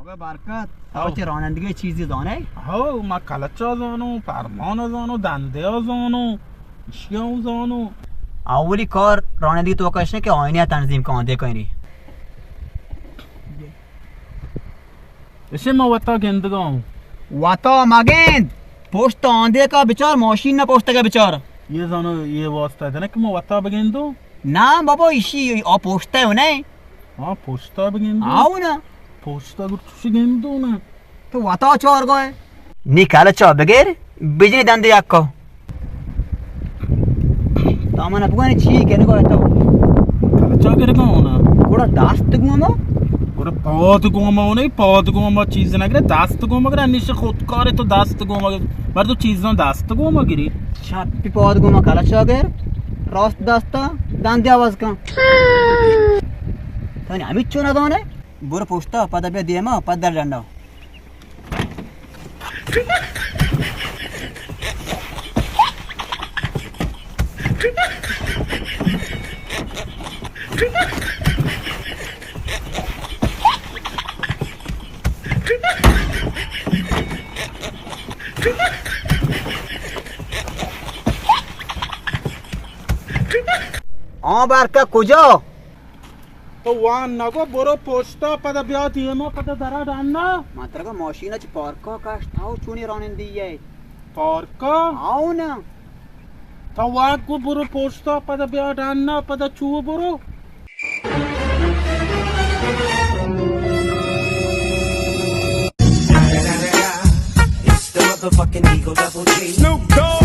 برکت، او. تو چہ رانندگی چیزی زانے؟ ہو، ما کلچا زانو، پرمانا زانو، دندیا زانو، اشیا ہوں زانو. اولی کار رانندگی تو کشنے کہ آئینہ تنظیم کاندے کنی. اسے ما وتا گندگا ہوں. وتا مگند، پشت آندے کا بچار، ماشین نہ پشت کا بچار. یہ زانو، یہ واسطہ ہے نا کہ ما وتا بگندو. نا بابا، ایشی آ پشت ہے نہیں. ہاں، پشتا بگندو. آؤ نا. پشتا گر چوشی گندو نا. تو وتا چار گوئے. نی کلچا بگر، بجنی دندے یکا. تا من بگوانی چی کنگا تو؟ کلچا گرگا ہونا. گڑا دست گوما؟ گڑا پاد گوما ہونا، پاد گوما چیز نہ گرے، دست گوما گرے، انیش خود کارے تو دست گوما گرے. مر تو چیزاں دست گوما گری. شپی پاد گوما کلچا گر، راست دستا دندے آواز کن. تو ہمیں چون ندانے؟ برو پشتا، پدا بیا دیما، پدا در ڈنڈا. آ برکا کجا؟ تو وان نگو، برو پشتا، پدا بیا دیما، پدا درا ڈنا. من ترا گو ماشینا چہ پارکا کشت، تو چونی رانندی ئے؟ پارکا؟ آؤ نا. تو وان گو برو پشتا، پدا بیا ڈنا، پدا چو برو. It's the motherfucking Eagle Double G. Snoop Dogg.